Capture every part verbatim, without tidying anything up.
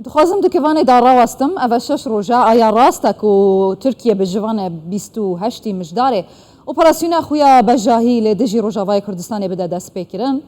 Dixwazim di kivanê de rawastim, ev e şeş roja aya rast e ku Tirkiye bi ji van e bîst û heştî Mijdarê operasyona xwe ya bejahî li dijî Rojavayê Kurdistanê bide destpêkirin.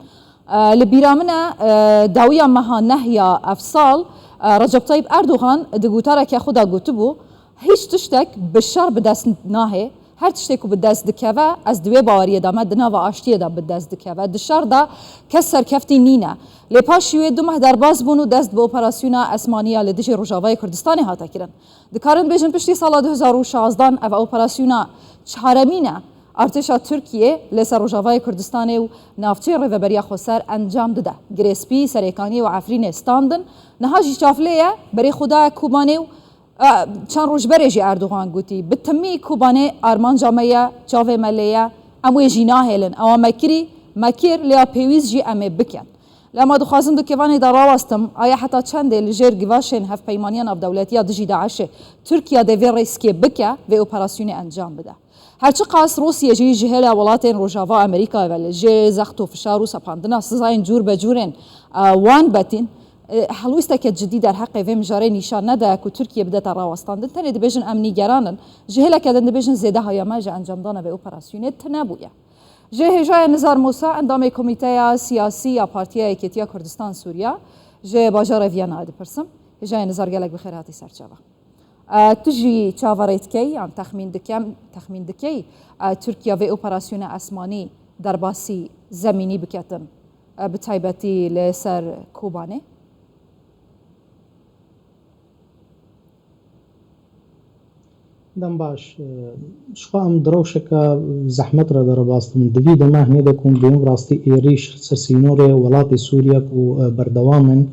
E, li bîra min e, e, dawiya meha neh ya ev sal, e, Recep Tayyip Erdogan di gotareke xwe de gotibû, hîç tiştek bi şer bi dest nahê. Her tiştê ku bi dest dikeve, ez di wê baweriyê de me, di nava aştiyê de bi dest dikeve. Di şer de kes serkeftî nîne. Lê paşî wê du meh derbas bûn û dest bi operasyona esmaniya li dijî Rojavayê Kurdistanê hate kirin. Dikarin bêjin piştî sala du hezar û şazdan ev operasyona çaremîn e artêşa Tirkiyê li ser Rojavayê Kurdistanê û navçeyê Rêveberiya Xweser encam dide. Girê Spî, Serêkaniyê û Efrînê standin. Niha jî çavlê ye, berê xwe daye Kobanê û E, çend roj berê jî Erdogan gotî, bi timî Kobanê armanca me ye, çavê me lê ye, em wê jî nahêlin. Ewa me kirî, me kir, lê ya pêwîst jî em ê bikin. Lê ema dixwazim di kêvanê de rawestim, aya heta çendê li jêr givaşên hevpeymaniya navdewletî ya dijî DAIŞê Tirkiye dê vê rêskê bike, vê operasyonê encam bide. Her çiqas Rûsye jî ji hêla welatên Rojava Amerîkayê ve li jê zext û fişar û sepandina sizayên cûr be cûrên, e, wan betîn, e, helwîsteke cidî derheqê vê mijarê nîşan nede ku Tirkiye bidete rawestandin. Tenê dibêjin em nîgeran in. Ji hêleke din dibêjin zêdehiya me ji encamdana vê operasyonê tune bûye. Ji hêjayê Nizar Musa, endamê Komîteya Siyasî ya Partiya Yekêtiya Kurdistan Sûriya, ji bajarê Viyanayê dipirsim. Hêjayê Nizar, gelek bi xêr hatî ser çava. E, tu jî çaverê dikey, yan texmîn dikem, texmîn dikey, e, Tirkiye vê operasyona esmanî derbasî zemînî biketin, e, bi taybetî li ser Kobanê? Dem baş. E, ji xwe em di rewşeke zehmet re derbas dibin. Di vî dema hinê de ku em bêjin rastî êrîş ser sînorê welatê Sûriye ku, e, berdewam in,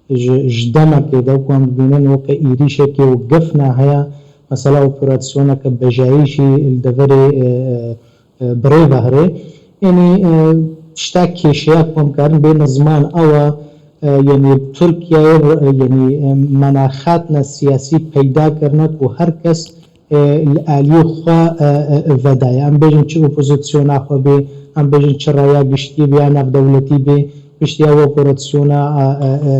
ji, ji demekê de ku em dibînin weke êrîşekê û gefna heye, mesela operasyoneke bejayî jî li deverê, e, e, e, birêve here. Yanî, e, tişta kêşeya ku em karin bêne ziman ew e, e, yanî Tirkiyeyê, e, yanî, e, menaxatna siyasî peyda kirine ku her kes e, li aliyê xwe, e, e, vedaye. Em bêjin çi opozisyona xwe bê, em bêjin çi raya giştî bê ya navdewletî bê, piştî ew operasyona, e, e,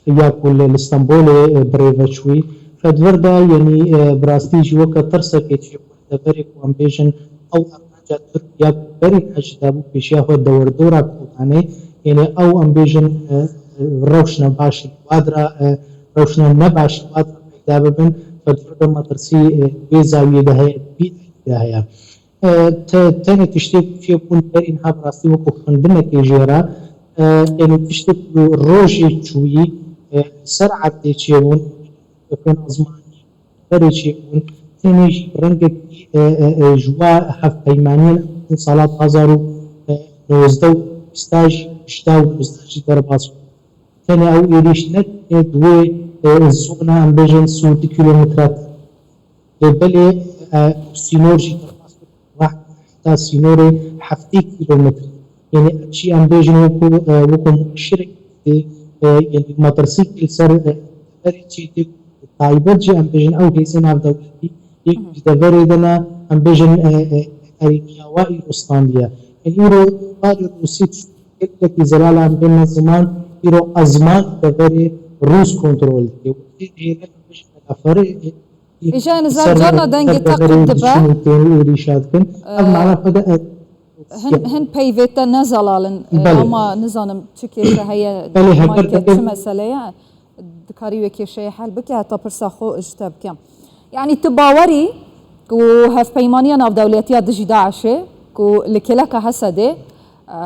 e, ya ku li, li Stenbolê, e, birêve çûyî. Fedvir de, yanî, e, bi rastî jî weke tirsekê çêbû li deverê ku em bêjin ew armanca Tirkiye ku berî ne jî dabû pêşiya xwe dewerdora Kobanê, yanî ew em bêjin, e, e, rewşna baş li wadira, e, rewşna ne baş li wadira peyda bibin, fedvir de metirsî, e, wê zawiyê de heye, vî alî de heye. E, te-, tenê tiştê ku çêbûn berî niha bi rastî wekû xwendinekê jê re, e, yanî tiştê ku rojê çûyî, e, ser erdê çêbûn, xwên azmanî, berê çêbûn, tenê jî bi rengekî, e, e, e, ji wa hevpeymaniyên sala du hezar û nozdeh û bîsta jî, hişta û nozdeh jî derbas bûn. Tenê ew êrîş ne tenê di wê, e, zona, em bêjin, sî û du kîlometre, lê belê, e, sînor jî derbas kir, heta sînorê heftê kîlometre. Yanî ev jî em bêjin wekû, e, wekû mueşirek, e, e, yanî metirsîkê li ser, e, berê çêdê, taybet jî em bêjin ew hêzên navdewletî yek ji deverê de ne, em bêjin, e, e, erêniya wa îro standiye. Yanî îro barê Rûsî gelekî zelal em bêne ziman, îro ezman deverê Rûs kontrol dike. Wextê dihêle em bêjin melaferê, e, Hêja nizar carna dengê te qut dibe. Êrîşa dikin. Ev mana xwe de Hin, hin peyvê te ne zelal in, e, ama nizanim çi kêşe heye, belê, heger çi mesele ye, dikarî wê kêşeyê hel bike, heta pirsa xwe ji te bikim. Yanî tu bawerî ku hevpeymaniya navdewletiya dijî DAIŞê ku li kêleka Hesedê, e,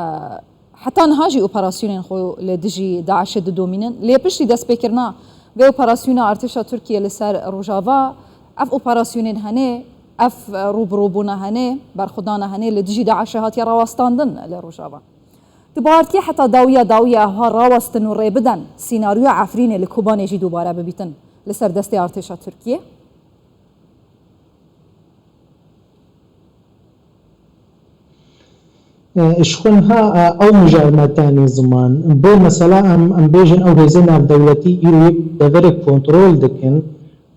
heta niha jî operasyonên xwe li dijî DAIŞê didomînin. Lê piştî destpêkirina vê operasyona artêşa Tirkiye li ser Rojava, ev operasyonên henê, ev rûbirûbûna henê, berxwedana henê li dijî DAIŞê hatiye rawestandin li Rojava. Tu bawer dikî heta dawiya dawiyê ewha rawestin û rê bidin sînaryoya Efrînê li Kobanê jî dubare bibîtin li ser destê artêşa Tirkiye? E, ji xwe niha, e, ew mijarê me tenê ziman. Bê mesela em, em bêjin ew hêzên navdewletî îro yê deverê kontrol dikin.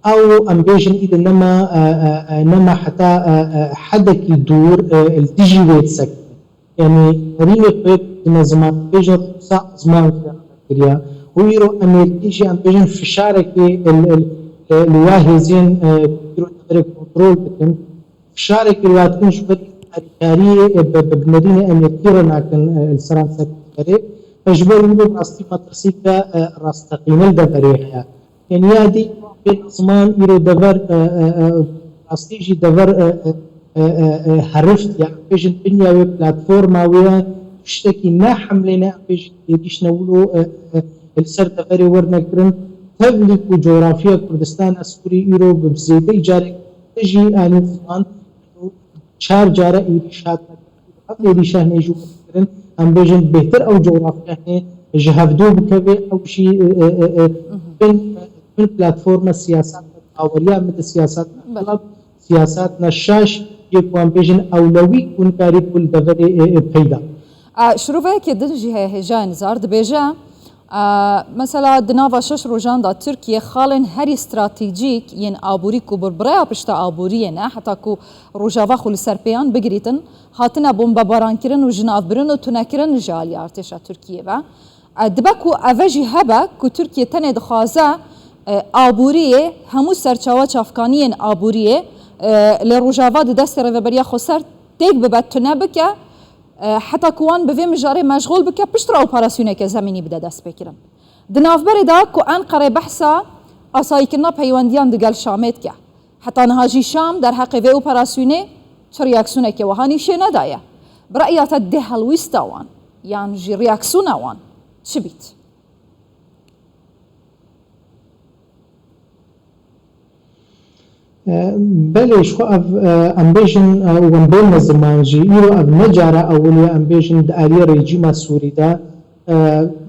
Ew em bêjin îdî nema, e, e, e, nema heta, e, e, hedekî dûr, e, li dijî wê disekine. Yanî herîmê xwe dine ziman, bêjin Rûsa ezman kiriya û Û îro Amerîkî jî em bêjin fişarekî li, li, li wa hêzên, e, îro deverê kontrol dikin. Fişarekî li wa dikin ji ber alîkariyê, e, bi, bi, bi nerînê Amerîkî re nakin, e, li seran ser deverê. E, ji ber wilo rastî metirsîke, e, rasteqîne li deverê heye. Yanî ya dî pê ziman îro dever, e, e, e, rastî jî dever, e, e, e, e, e, herift, yanî bêjin binya wê platforma wê ye, tiştekî ne hemlê ne, em bêjin êrîş ne wilo, e, e, li ser deverê werne kirin. Tevlî ku coğrafya Kurdistana Sûrî îro bi zêdeyî carek te jî anî ziman çar care êrîş hatine kirin. Ev êrîşa hene jî kirin. Em bêjin bêhtir ew coğrafya hene ji hevdû bikeve, ew jî, e, e, e, e, bin, bin platforma siyasat, baweriya min di siyasat, Belê. Siyasat ne şaş, yê ku em bêjin ewlewî ku nikarî ku li deverê, e, e, peyda. A, şiroveyekê din jî heye hêjayê Nizar dibêje, a, mesela di nava şeş rojan de Tirkiye xalên herî stratejîk yên aborî ku bi bi rêya pişta aboriyê ne, heta ku Rojava xwe li ser pêyan bigirîtin, hatine bombebarankirin û jinavbirin û tunekirin ji alî artêşa Tirkiyê ve. E, dibe ku eve jî hebe ku Tirkiye tenê dixwaze, e, aboriyê, hemû serçawa çavkaniyên aboriyê, e, li Rojava di destê Rêveberiya Xweser têk bibe, tune bike, e, heta ku wan bi vê mijarê meşxûl bike, piştre operasyoneke zemînî bide destpêkirin. Di navberê de ku Enqere behsa asayîkirina peywendiyan digel Şamê dike. Heta niha jî Şam derheqê vê operasyonê çi reaksiyoneke wiha nîşê nedaye. Bi re'ya te dê helwîsta wan yan jî reaksiyona wan çi bît? E, belê, ji xwe ev, e, em bêjin, e, û em bêne ziman jî, îro ev ne cara ewil e, em bêjin di aliyê rejîma Sûrî de, e,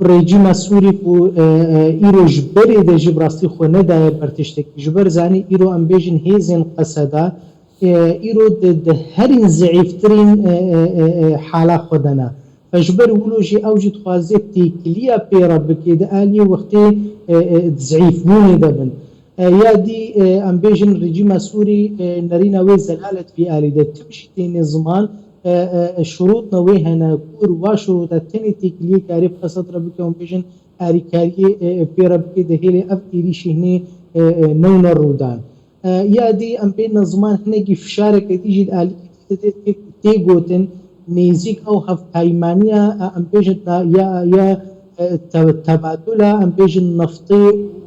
rejîma Sûrî ku, e, e, îro ji berê de jî bi rastî xwe nedaye ber tiştekî. Ji ber zanî îro em bêjin hêzên Qeseda, e, îro di, di herîn zeîftirîn, e, e, e, e, hala xwe de ne. Fe ji ber wilo jî ew jî dixwaze têkiliya pê re bike, di aliyê wextê, e, e, di zeîfbûnê de bin. E, ya dî, e, em bêjin rejîma Sûrî, e, nerîna wê zelalet vî alî de tim jî têne ziman, e, e, e, şurûtna wê hene, ku wa şurûta tenê têkiliyê karê bi Qesed re bike, em bêjin alîkariyê, e, e, pê re bike, di hêlê ev êrîşê hinê, e, e, newne rûdan. E, ya dî em bêne ziman hinekî fişareke dî jî di alîkî dî de tê, tê gotin, nêzîk ew hevpeymaniya, e, em bêjin na-, ya, ya, e, te-, tebatula, em bêjin neftê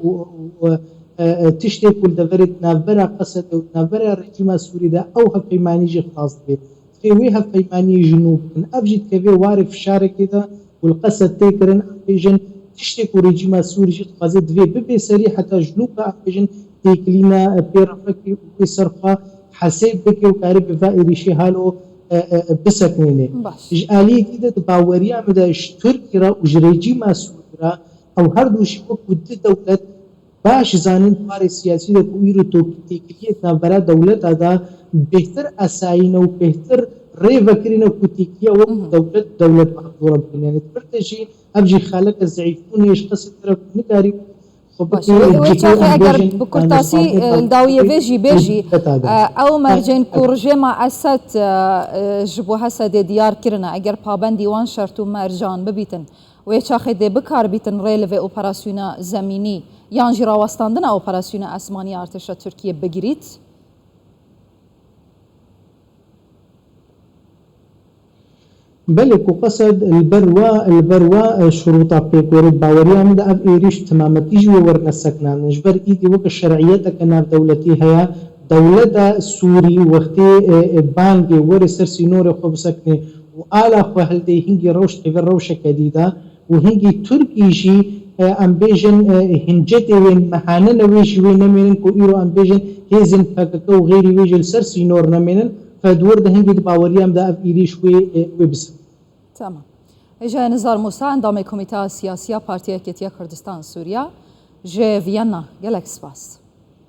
û, û, û, e, e, tiştê ku li deverê di navbera Qesedê û di navbera rejîma Sûrî de ew hevpeymanî jî xilas dibe. Divê wê hevpeymaniyê ji nû bikin. Ev jî dikeve warê fişarekê de û li Qesed tê kirin, em bêjin tiştê ku rejîma Sûrî jî dixwaze divê bibe serî heta ji nû ka em bêjin têkilîna pê re veke û wê ser xwe hesêb bike û kare bi va êrîşê halo, e, e, e, bisekinêne. Baş. Ji aliyê dî de di baweriya min de ji Tirkî re û ji rejîma Sûrî re ew her du jî wekû du dewlet baş zanin di warê siyasî de ku îro to-, têkiliyê di navbera dewleta de bêhtir esayîne û bêhtir rê vekirîne ku têkiliya wek Mhm. dewlet, dewlet bi hevdû re bikin. Yanî di vir de jî ev jî xaleke zeîfbûnê ji Qesedê re ku nikarî xwe Baş, bike wê, wê cihê çaxê em eger bêjin bi kurtasî, daniştvanê e, li dawiyê vê jî bêjî, dewleta de. E, ew mercên ku rejêma Esed, e, e, ji bo Hesedê diyar kirine, eger pabendî wan şert û mercan bibîtin, wê çaxê dê bikar bîtin rê li vê operasyona zemînî yan jî rawestandina operasyona esmanî ya artêşa Tirkiyê bigirît? Belê ku Qesed li ber wa, li ber wa, e, şurûta pêk were, di baweriya min de ev êrîş timametî jî wê werne sekinandin. Ji ber îdî weke şer'iyeteke navdewletî heye, dewleta Sûrî wextê, e, e, bangê were ser sînorê xwe bisekine û ala xwe hildê hingî rewş têve rewşeke dî de, û hingî Tirkî jî, e, em bêjin, e, hincetê wê mehane ne wê jî wê nemênin ku îro em bêjin hêzên P K K û xêrî wê jî li ser sînor nemênin. Fe di wir de hingî di baweriya min de ev êrîş wê, e, wê bisekine. Tamam. Hêjayê Nizar Musa, endamê Komîteya Siyasî ya Partiya Yekîtiya Kurdistan Sûriya ji Viyana. Gelek spas.